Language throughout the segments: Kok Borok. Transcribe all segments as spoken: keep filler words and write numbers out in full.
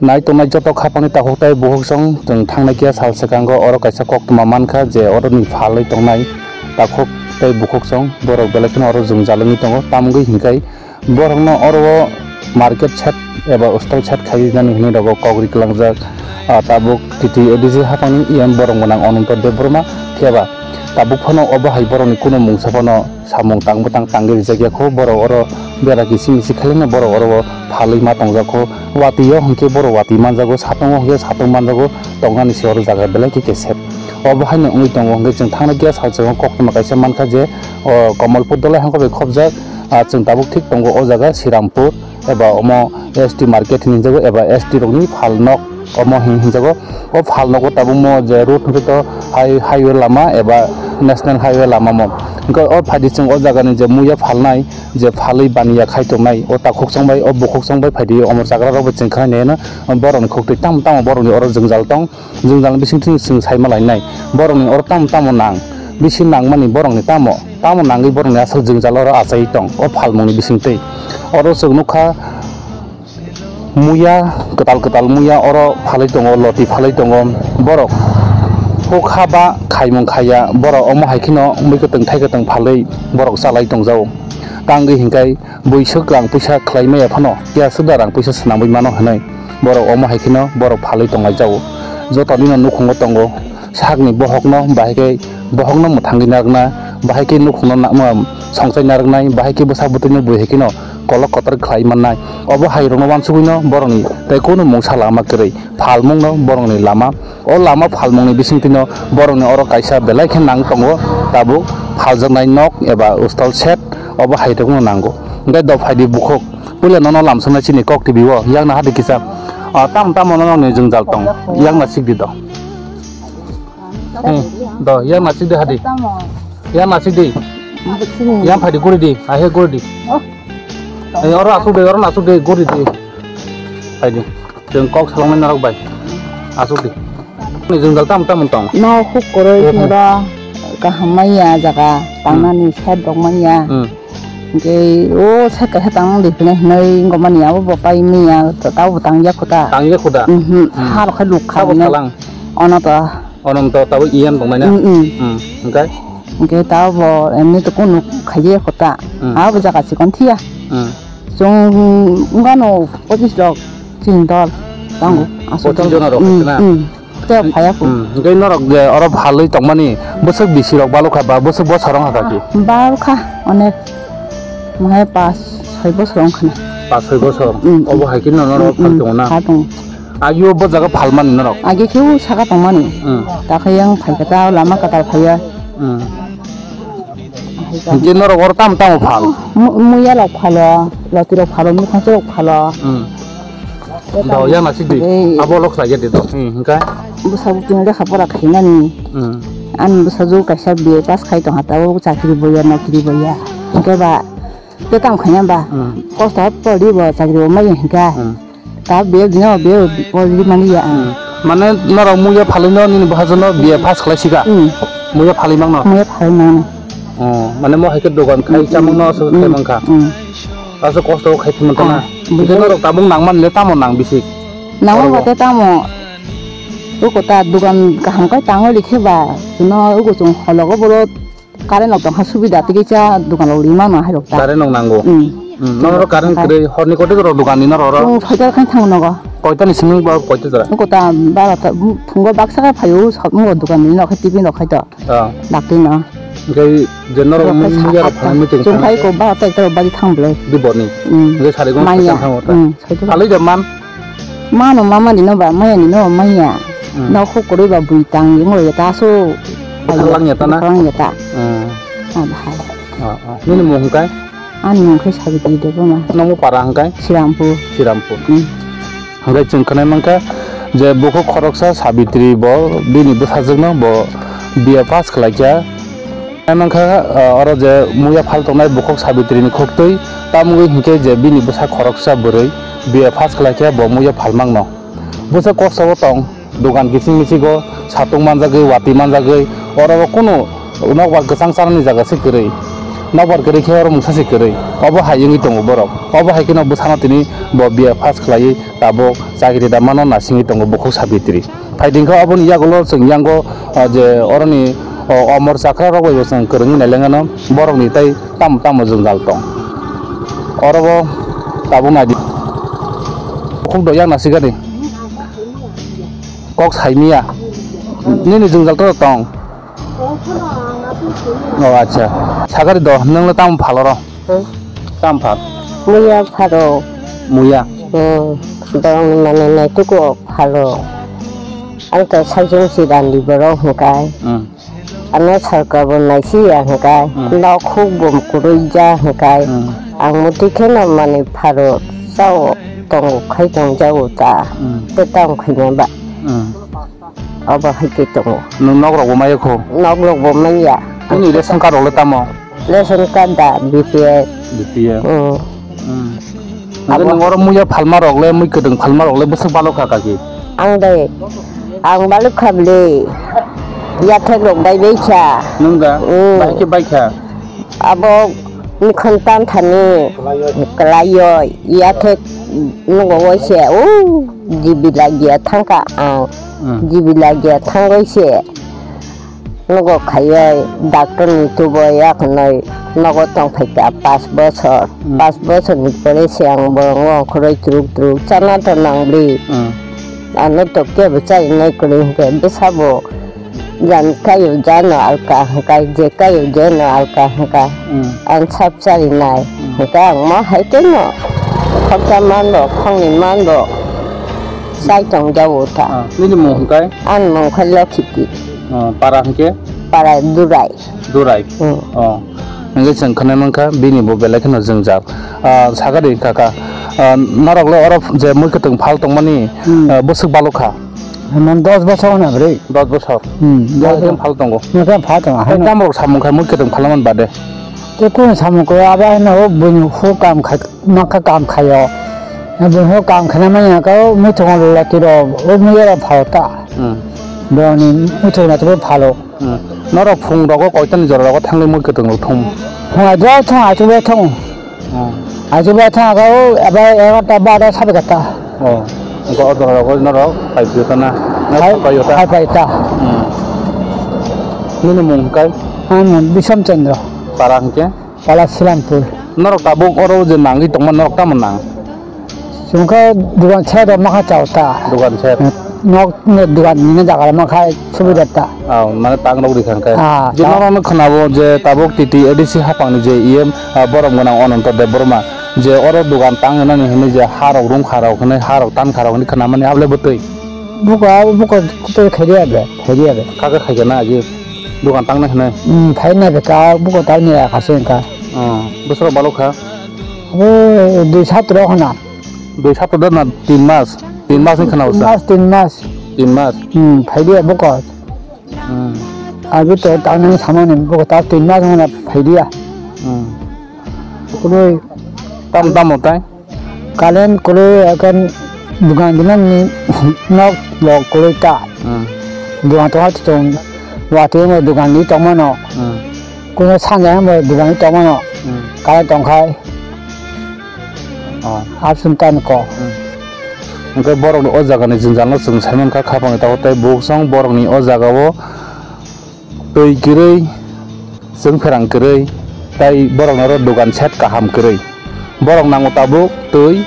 Nai tongnai joto khapangni takhuk tei bukhuksong chwng thangnai kiya sal swkango oro kaisa koktwma mankha je oroni phalwi tongnai takhuk tei bukhuksong borok belai kheno oro jwngjal wngwi tongo, tamogwi hinkhai borokno oro o market shed eba stall shed khaiwi nani hinwi rogo kok ri kwlangjak, ah, tabuk T T A D C hapangni E M borok gwnang Ananto Debbarma, phiya ba tabuk phano obo hai borokni kunu mungsa phano samung tang bwtang tangwi rijak ya kho, borok oro bera kisi misi khailino borok oro o phalwi ma tongjak kho, watwi o hinkhe borok watwi manjago, satung o hinkhe satung manjago, tongnani se oro jaga belai khe kesep. Obo haino wngwi tongo hinkhe chwng thangnai kiya sal swkango koktwma kaisa mankha je o Kamalpur Dolai hangkha bai khopjak, ah, chwng tabuk thik tongo o jaga Srirampur eba omo S T market hinwi hinjago eba S T rokni phalnok omo hin-, hinjago. O phalnogo tabukmo je road hwnkhe to hai-, highway lama eba national highway lama mo. Hwnkhe o phaidi chwng o jagani je muya phalnai, je phalwi baniya khai tongnai, o takhuk chongbai, o bukhuk chongbai phaidi omo chagra rokbai chwng khanai naino borokni khuktwi tamo tamo borokni oro jwngjal tong, jwngjal bisingtwi chwng saima lainai. Borokni oro tamo tamo nang, bisi nangmani borokni tamo, tamo nangwi borokni aswk jwngjal oro achai tong, o phalmungni bisingtwi. Oro chwng nukha, muya, kwtal kwtal muya oro phalwi tongo, loti phalwi tongo borok. Hukha ba khaimung khaiya borok, omo hai kheno mui kwtwng thai kwtwng phalwi borok chalai tongjago. Tangwi hinkhai buiswk rang puisa khlai maya phano, kiyaswk da rang puisa swnamwi mano hinwi borok omo hai kheno borok phalwi tonglaijao. Joto nino nukhungo tongo. Sakni bohokno bahai khe bohokno mwthangwi narwkna, bahai khe nukhungno na-, ma-, songchai narwknai, bahai khe bwsa bwtwino bui hai kheno kolok kotor khlai mannai. Obo hai rokno uansugwino borokni tei kunu mungsa lama kwrwi phalmungno borokni lama. O lama phalmungni bisingtwino borokni oro kaisa belai khe nang tongo, tabuk phaljaknai nok eba stall shed, obo hai rokno nango. Hwnkhe do phaidi bukhuk, puila nono lamsoknai chini Kok T V o, yakna hadi kisa. Ah, tamo tamo nokni jwngjal tong, yakna sikdi do. Hmm, do, yang nasik di hadi. Tamo. Yang nasik di. Sini. Yang phai di guri di, ahe guri di. Oh. Eh, oro asuk di, oro asuk di, guri di. Phai di. Chwng kok salongnai norok bai. Asuk di. Ni jwngjal tam tam tong. No huk koroi. Hmm. Pura kaham maya jaga, hmm, tangnani side rok maya. Hmm. Hingke o side kaisa tang di hwnwi hwnwi wngkha mani abo bo pai maya, tabuk bo tang ya kho ta. Tang ya kho da? Mhm. Hmm. Ha rok khai luk kha. Tabuk hwnwi. Salang. Ono to. Ono to tabuk iyan tong nai na? Mm, mm. Hmm. Hingke? Hingke tabuk bo emni to kunu khai ya kho ta. Hmm. Abo jaga chikon thiya. Hmm. Chwng wngkha no pochis rok chini dol. Tango. Hmm. Aswk pochis dol. Jona rok hmm, na? Hmm. Tei phaiya kho. Hmm, hingke norok je oro phalwi tongmani bwswk bisi rok balokha ba bwswk bosor wngkha kaki? Balokha onek, mohai pas soi bosor wngkha na. Pas soi bosor? Hmm, hmm. Obo hai khe norok hmm, phal hmm, tongo na? Phal tongo. Agio bo jaga phalmani norok? Agi khe o saka tongmani. Hmm. Takhe yang phaikha ta lama kwtal phaiya. Hmm. Hingke norok oro tamo tamo phal? Mu-, muya rok phalo, loti rok phalo, mukhang rok phalo. Hmm. Do, yang nasik di. Ei. Abo lok sa ya di do. Hmm, hingke? Bwsa bwtwini lekha pora khainani. Hmm. Ani bwsajwk kaisa B A pass khai tongkha, tabuk chakri bo ya, nokri bo ya. Hingke ba, tei tamo khaina ba? Hmm. Kosto ha pori bo, chakri bo maya hingka. Hmm. Ta B A dino, B A pori mani ya. Hmm. Mane norok muya phalwi no nini bwsajwk no B A pass khlai sika? Hmm. Muya phalwi mang no? Muya phalwi mang no. Oh, mane mo hai khe dogan khai hmm, chamung no hmm, aswk khai hmm, mang kha. Hmm. Aswk kosto khai thwng tong na. Ah, hingke bujo. Norok tabuk nang man le tamo nang bisi? Nang oro ba bo. Te tamo. Uko ta dogan kaham kai tango likhe ba. Chwng no uko chwng hologo boro current rok tong kha subida tei kisa dogan rok ri mano hai rok ta. Current rok nango. Hmm. Hmm, norok current kwrwi horni kotor rok dogan ni norok oro? Chwng soita khai thango nogo. Koita ni simi ba koita jora? Uko ta baro ta, phungo baksa khai phaio, sot mo dogan ni nok khai T V nok khai to. Ah. Dakti no. Hingke je norok muya rok phano meeting chwng khai ko ba ta ta bari thang ble. Di borni. Hmm. Hingke sari gong maya. Thang thang ta. Hmm, sai to. Phalwi da man. Mano mama ni no ba maya ni no maya. Hmm. No khuk koroi ba bui tang yong lo ya ta so. Khalang ya ta na? Khalang ya ta. Hmm. Ah, bahai. Ah, ah. Nini mung hingkai? Ani mung khai Sabitri Debbarma. Nomo para hingkai? Srirampur. Srirampur. Hmm. Hingke chwng khwnai mankha je bukhuk khoroksa Sabitri bo bini bwsajwkno bo B A pass khlaikha. Khwnai mankha, ah, oro je muya phal tongnai bukhuk Sabitri ni khuktwi, tamogwi hinkhe je bini bwsa khoroksa bwrwi B A pass khlaikha bo muya phal mangno. Bwsa kosto o tong, dogan kising misingo satung manjagwi, watwi manjagwi, oro o kunu nokbar kwchang chanani jaga se kwrwi. Nokbar kwrwi khe oro mungsa se kwrwi. Obo hai wngwi tongo borok. Obo hai kheno bwsano tini bo B A pass khlaiwi tabuk chakri da mano nasingwi tongo bukhuk Sabitri. Phaidi khe oboni yagulo chwng yango, o, je oroni, o, omor chakra rok bai bo chwng kwrwngwi nai lengano borokni tei tamo tamo jwngjal tong. Oro bo tabuk naidi. Bukhuk do yak nasigani. Kok saimiya. Nini jwngjal to tong. O acha. Sagari do, nwng le tamo phalo ro? Hmm? Tamo phal? Muya phalo. Muya? Hmm. Borok ni mane nai tuku phalo. Ang to sajung si randi borok hwnkhe. Hmm. Ano sarkar bo naisi ya hwnkhe. Hmm. Nok huk bo kwrwi ja hwnkhe. Hmm. Ang muti kheno mani phalo chao tongo khai tong jao ta. Hmm. Te tamo khaina ba. Hmm. Obo hai khe tongo. Nwng nok rok bo maya kho? Nok rok bo manya. Nini ration card rok le tamo? Ration card da B P L. B P L. Hmm. Hmm. Abo nwng oro muya phalma rok le, mui kwdwng phalma rok le bwswk balok kha kaki? Ang dai, ang balok kha bwle. Yathek rok bai bai kha. Nwng da? Hmm. Bai khe bai kha? Abo ni khontan thani kwlaiyo, yathek nugo waise, o G B lagia thangkha ang. Hmm. G B lagia thangoi se nugo khaioi doctor ni tubo yakhnoi nogo tongphaikha pas bosor. Hmm. Pas bosor ni pore se ang borok ongkhoroi twrwk twrwk chana to nangli. Hmm. Ano to kebo chainai kwrwi hwnkhe bwsabo. Jan kayo jano alka hwnkha, je kayo jeno alka hwnkha. Hmm. Ang sap charinai. Hmm. Hwnkhe ang ma hai kheno khoroksa manbo, khongni manbo chai tong jao ta. Ah, nini mung hwnkhe? Ani mung khe Lokhiti. Oh, para hwnkhe? Para Durai. Durai. Hmm. Oh. Hwnkhe chwng khwnai mankha, bini bo belai kheno jwngjal. Ah, sagadi kaka, ah, norok le oro je mui kwtwng phal tongmani, hmm, ah, bwswk balok kha? Emon dos bosor hwnwi bwrwi. Dos bosor? Hmm, dos bosor. Phal tongo? Phal tongo, haino. Tamo rok samung khai mui kwtwng phalmani bade? Tei kunu samung khe abo haino o buini huk kam khai, makha kam khaio. Buini huk kam khaina manya khe o muitungo lati rok, o muiya rok phal ta. Hmm. Boni muitungo lati rok phalo. Hmm. Norok phung rogo koitani jora rogo thangwi mui kwtwng rok thum? Phung ajo thung, achubo thung. Hmm. Achubo thung aga o eba egarta barta sabe kata. Oh. Engko o jora rogo norok phai phi ta na? Na phai, phai phi ta? Phai phi ta. Hmm. Nini mung hwnkhe? Ani mung Bisham Chandra. Para hwnkhe? Pala Silampur. Norok tabuk oro je nangwi tongma norok tamo nang? Chwngkhe dugan side o makha chao ta. Dugan side. Nok, nok dugan ni jaga makha subida ta. Ah, mane tang rok rikha khe. Ah, je ta- norok no khwnabo je tabuk T T A D C haphang ni je E M, ah, borom gwnang Ananto Debbarma je oro dugan tang nani hinwi je ha rok rung kha rok hinwi ha rok tan kha rok hinwi khwnamani able bwtwi. Buko, buko kutu khaidi abe, khaidi abe. Kha khe khaikhe na je dugan tang nai hinwi. Hmm, khaina be ka buko tang ni ya khasing ka. Ah, bwswk balok kha? Abo dui satro hana. Dui sapta da na tin mas? Tin mas ni khana usa? Tin mas, tin mas. Tin mas? Hmm, phaidiya buko. Hmm. Abi to tangnani samani buko ta tin mas mana phaidiya. Hmm. Kunui tam tam utai? Kalen kunui akan dugan dinan ni nok lok kunui ta. Hmm. Dugan to hatu tong, wati mo dugan ni tong mano. Hmm. Kunui sanja mo dugan ni tong mano. Hmm. Kalen tong khai. Oh. Absent time ko. Hmm. Hwnkhe borokni o jagani jwnjalno chwng sai mankha, khapangni tabuk tei buksong borokni o jagao twi kwrwi, chwngpherang kwrwi, tei borokni oro dugan set kaham kwrwi. Borok nango tabuk twi,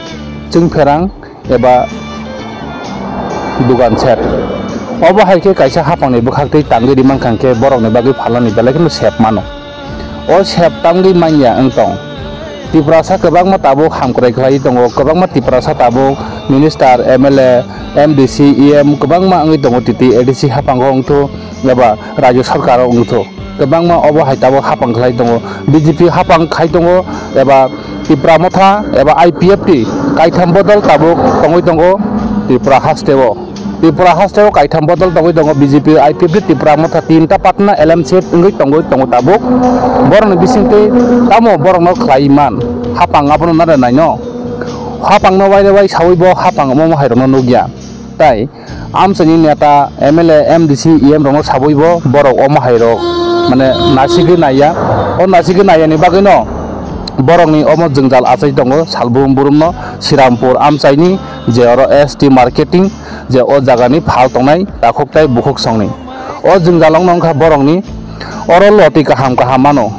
chwngpherang eba dugan set. Obo hai khe kaisa haphangni bwkhak twi tangwi ri mankha hwnkhe borokni bagwi phalnani belai kheno sep mano. O sep tamgwi manya wng tong. Tiprasa kwbangma tabuk hamkrai khlaiwi tongo, kwbangma Tiprasa tabuk minister, M L A, M D C, E M kwbangma wngwi tongo, T T A D C haphango wngthu eba rajyo sarkaro wngthu. Kwbangma obo hai tabuk haphang khlai tongo, B J P haphang khai tongo eba Tipra Motha eba I P F T kaitham bodol tabuk tongwi tongo Tripura hasteo. Tripura hasteo kaitham bodol tongwi tongo B J P, I P F T, Tripura Motha tinta patna L M C F wngwi tongwi tongo tabuk. Borokni bisingtwi tamo borokno khlai man? Hapang abono nare naino? Hapangno waire wai sawi bo hapang omo hairokno nukya. Tai amchaini neta, M L A, M D C, E M rokno sawi bo borok omo hairok mane nasigwi naiya. O nasigwi naiyani bagwino borokni omo jwngjal achai tongo, salbrum brumno Srirampur amchaini je oro S T marketing je o jagani phal tongnai takhuk tai bukhuk songni. O jwngjal wngkha borokni oro loti kaham kaham mano.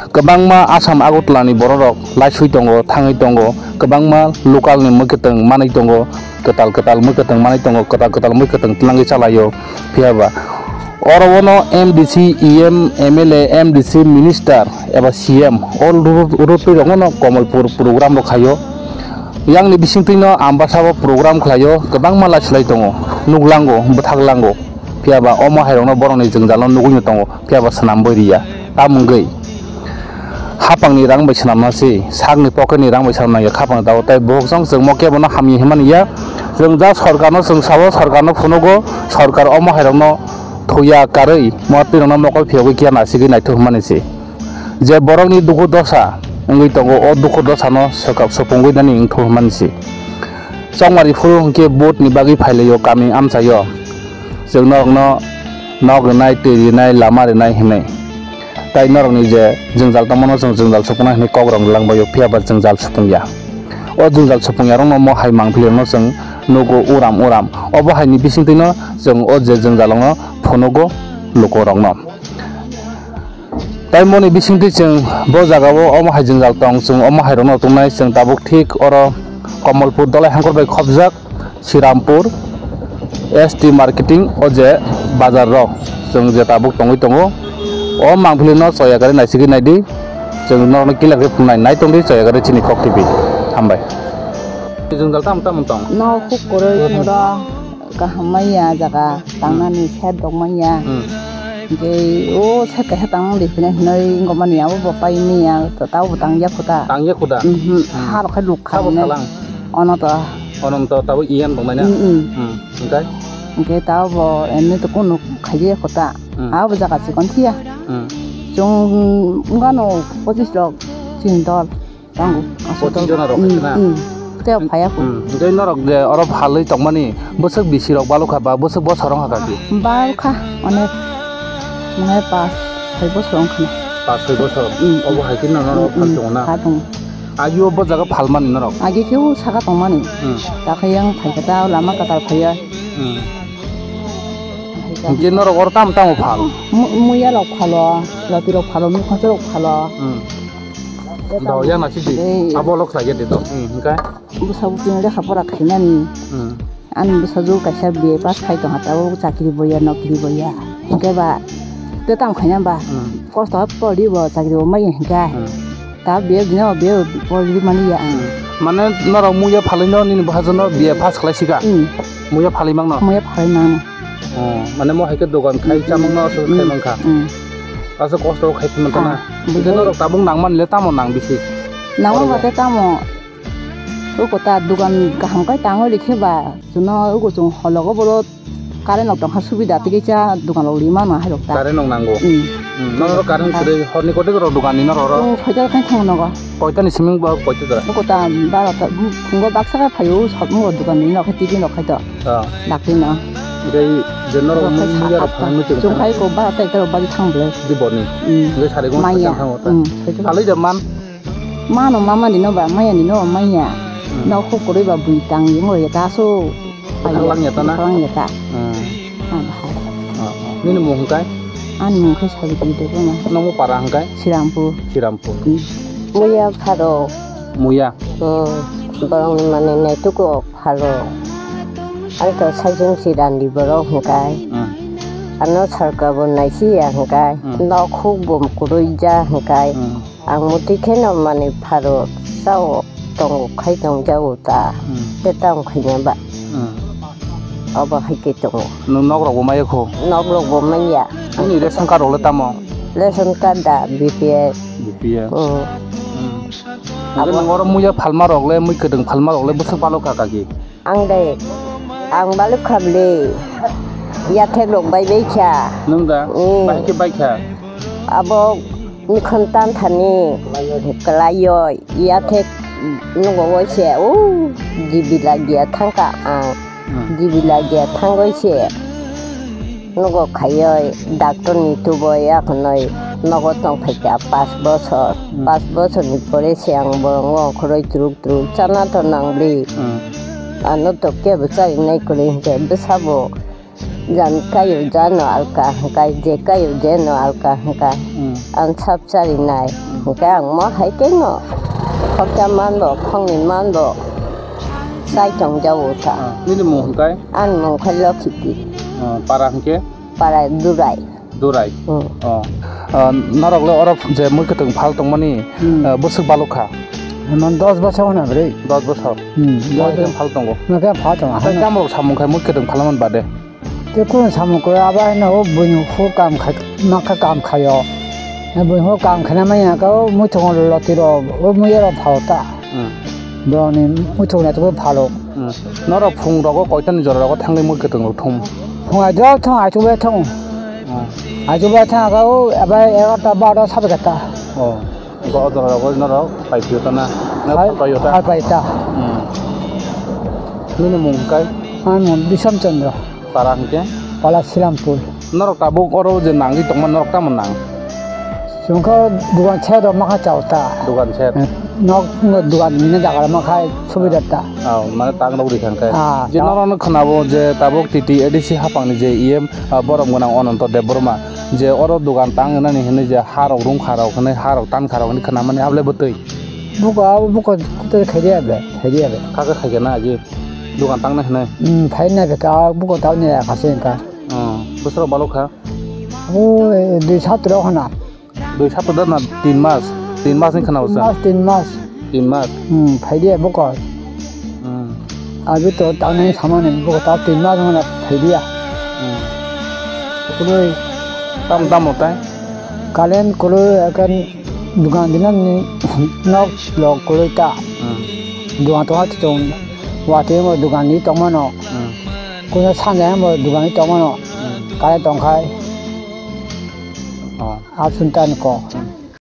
Kwbangma Assam Agartala ni borok rok laisui tongo, thangwi tongo, kwbangma local ni mwkhwtwng manwi tongo, kwtal kwtal mwkhwtwng manwi tongo, kwtal kwtal mwkhwtwng twlangwi chalaio. Phiya ba oro bono M D C, E M, M L A, M D C, minister eba C M o ru-, rutwi rokno Kamalpur program rok khaio. Yang ni bisingtwi no Ambasa o program khlaio, kwbangma laisilai tongo, nuklango, bwthaklango. Phiya ba omo hai rokno borokni jwngjal no nugwi no tongo, phiya ba swnam bwi riya. Tamo wngwi hapang ni rang bai swnamna se, sak ni pocket ni rang bai swnamna ya khapang tao, tai bohok jong chwng mo kebo no hamya hinmani ya. Chwng ja sorkar no chwng sao, sorkar no phunugo, sorkar omo hai rokno thuya karwi mo twi rokno mokol phiyogwi kiya nasigwi naithok hinmani se. Je borokni dukhu dosa wngwi tongo, o dukhu dosano swkang supungwi nani wngthok hinmani se. Chongmari phuru hwnkhe vote ni bagwi phailaio kami amchaio. Chwng norokno nok rinai, twi rinai, lama rinai hinwi. Tai norokni je jwngjal tongmano chwng jwngjal supungna hinwi kok rok langbaio, phiya ba jwngjal supungya. O jwngjal supungyarokno omo hai mangpili rokno chwng nugo uram uram. Obo haini bisingtwino chwng o je jwngjal rokno phunugo lukurokno. Tai moni bisingtwi chwng bo jagao omo hai jwngjal tong, chwng omo hai rokno tongnai, chwng tabuk thik oro Kamalpur Dolai Hangkor bai khopjak Srirampur S T marketing o je bazar rok chwng je tabuk tongwi tongo. O mangpili no choya gari naisigwi naidi, chwng norokno clear khe phunuknai, nai tongdi choya gari chini Kok T V. Hambai. Jwngjal tamo tamo tong? No khuk kwrwi oro. Kaham manya jaga tangnani side rok manya. Hmm. Hingke o side kaisa tangmani hinoi hinoi wngkha mani abo bo pai manya tabo bo tangya kho ta. Tangya kho ta? Mhm. Hmm. Ha rok khai luk kha. Sabo hinoi salang? Ono to. Ono to tabo iyan tong manya? Hmm, hmm. Hmm. Hingke? Hingke tabo bo emni to kunu khaiya kho ta. Hmm. Abo jaga chikon thiya. Hmm. Chwng wngkha no pochis rok chini dol. Tango, aswk pochis jona rok khaikhe na? Hmm. Tei phaiya kho. Hmm. Tei norok je oro phalwi tongmani bwswk bisi rok balokha ba bwswk bosor wngkha kaki? Balokha, onek, mane pas, soi bosor wngkha na. Pas, soi bosor? Hmm. Obo hai khe no norok phal tongo na? Phal tongo. Agi o bo jaga phalmani norok? Agi khe o saka tongmani. Hmm. Takhe yang phaikha ta lama kwtal phaiya. Hmm. Phaikha. Hingke norok oro tamo tamo phal? Mu-, muya rok phalo, loti rok phalo, mukhang rok phalo. Hmm. Do, yang nasi di. Ei. Abo lok sa ya di to. Hmm, hingkai? Bwsa bwswini lekha pora khainani. Hmm. Ani bwsajwk kaisa B A pass khai tongkha, tabuk chakri boya, nokri boya. Hingke ba, tei tamo khaina ba? Hmm. Kosto ha pori bo, chakri bo maya hingka. Hmm. Ta B A dino, B A pori mani ya ang. Hmm. Mane norok muya phalwi no nini bwsajwk no B A pass khlai sika? Hmm. Muya phalwi mangno? Muya phalwi mangno. Oh, mane mo hai khe dogan khai chamung no aswk khai mangkha. Hmm. Aswk kosto khai phimanta na. Ah, hingke norok tabuk nangmani le tamo nang bisi? Nango ba te tamo. Uko ta dogan kaham khai tango rikhe ba. Chuno uko chung hologo bolo current rok tongkha subida tei kisa dogan rok lima no hai rok ta. Current rok nango. Hmm. Hmm, norok current kwrwi horni kote rok dogan ni norok oro? Chung soita khai thang nogo. Koita ni siming ba koita jora? Uko ta barota, phungo baksa khai phaio, sotmungo dogan ni nok T V nok khai to. Ah. Dakti no. Tei je norok mui ya rok phang nui tong. Chung khai ko barota ekta rok bari thang ble. Di boni. Hmm. Tei sari gon maya. Thang ta. Hmm. Phalai da man. Mano mama ni no ba maya ni no maya. Hmm. No khuk kwrwi ba bui tang yong ya ta so. Bwkha lang ya ta na? Bwkha lang ya ta. Hmm. Ah, bahai. Ah, ah. Nini mung hwnkhe? Ani mung khe Sabitri Debbarma. Nokmo para hwnkhe? Srirampur. Srirampur. Hmm. Muya pharo. Muya? Hmm. Borokni manwi naitugo pharo. Ang to sajwng si randi borok hwnkhe. Hmm. Ano sarkar bo naisi ya hwnkhe. Hmm. Nok huk bo kwrwi ja hwnkhe. Hmm. Ang muti kheno manwi pharo sao tongo khai tong jago ta. Hmm. Tei tamo khaina ba. Hmm. Obo hai khe tongo. Nwng nok rok bo maya kho? Nok rok bo manya. Nini ration card rok le tamo? Ration card da B P L. B P L. Hmm. Hmm. Abo nwng oro muya phalma rok le, mui kwdwng phalma rok le bwswk balo kha kaki? Ang dai, ang baluk kha bwle, yathek rok bai bai kha. Nwng da? Mm. Bai khe bai kha? Abo mikhon tan thani kwlai o, yathek nugo o se, o, jibi lagia thang kha ang. Mm. Jibi lagia thang oi se. Nogo khaioi, doctor ni tuboi, akhonoi nogo tongphaikha pas bosor. Hmm. Pas bosor ni pore se ang borok no khoroi turuk turuk chana to nangli. Hmm. Ano to kebo charinai kwrwi hinkhe bwsabo jan kaio jano alka hwnkhe, je kaio jeno alka hwnkhe. Hmm. Ang sab charinai. Hmm. Hwnkhe ang mo hai khe no khoksa manbo, khongni manbo chai tongjago ta. Ah, nini mung hwnkhe? Ani mung khe Lokhiti. Ah, para hwnkhe? Para Durai. Durai? Hmm. Oh. Ah, norok le oro je mui kwtwng phal tongmani, hmm, ah, bwswk balok kha? Emon dos bosor hwnna bwrwi. Dos bosor? Hmm, dos bosor. Mui kwtwng phal tongo? Mui kwtwng phal tongo. Tei tamo rok samung khai mui kwtwng phalamani bade? Tei kunu samung kwrwi abo haino o buini hur kam khai, makha kam khaio. Buini hur kam khaina manya khe o muithung lotiro, o muiya rok phalo ta. Hmm. Borokni muithung naitugwi phalo. Hmm. Norok phung rogo koitani jora rogo thangwi mui kwtwng rok thum? Phung ajo thung, achubai thung. Hmm. Achubai thang aga o, abai egarota, barota sabai kata. Oh. Bo o jora rogo norok pai phiyota na? Na pai, pai phiyota? Pai phiyota. Hmm. Nini mung hwnkhe? Ani mung Bisham Chandra. Para hwnkhe? Pala Silampur. Norok tabuk oro je nangwi tongma norok tamo nang? Chwngkhe dugan side o makha chao ta. Dugan side? Eh, nok, nok dugan nini jaga makha subida ta. Oh, mane tang rok rikha hwnkhe. Ah, je ta- norok no khwnabo je tabuk T T A D C hapang ni je E M, ah, borom gwnang Ananto Debbarma je oro dugan tang nani hinwi je ha rok rung kha rok hinwi ha rok tan kha rok hinwi khwnamani abo le bwtwi? Buko, buko khaidi abo, khaidi abo. Kaka khaikhe na je? Dugan tangna hinwi? Hmm, phaina beka, buko tangni ya khasi wngkha. Oh, bwswk balok kha? O, dui sapta rok hana. Dui sapta da na tin mas? Tin mas ni khana bwsa? Mas, tin mas. Tin mas? Hmm, phaidiya buko. Hmm. Abi to tangni samani buko ta tin mas hana phaidiya. Hmm. Kwrwi. Tam, tamo tai? Kalen kwrwi akan dugan dinani nok lok kwrwi ta. Hmm. Dugan to hati tong. Watwi mo dugan ni tongmano. Hmm. Kuno sanja mo dugan ni tongmano. Hmm. Kale tongkhai. Oh. Absent tan ko. Hmm.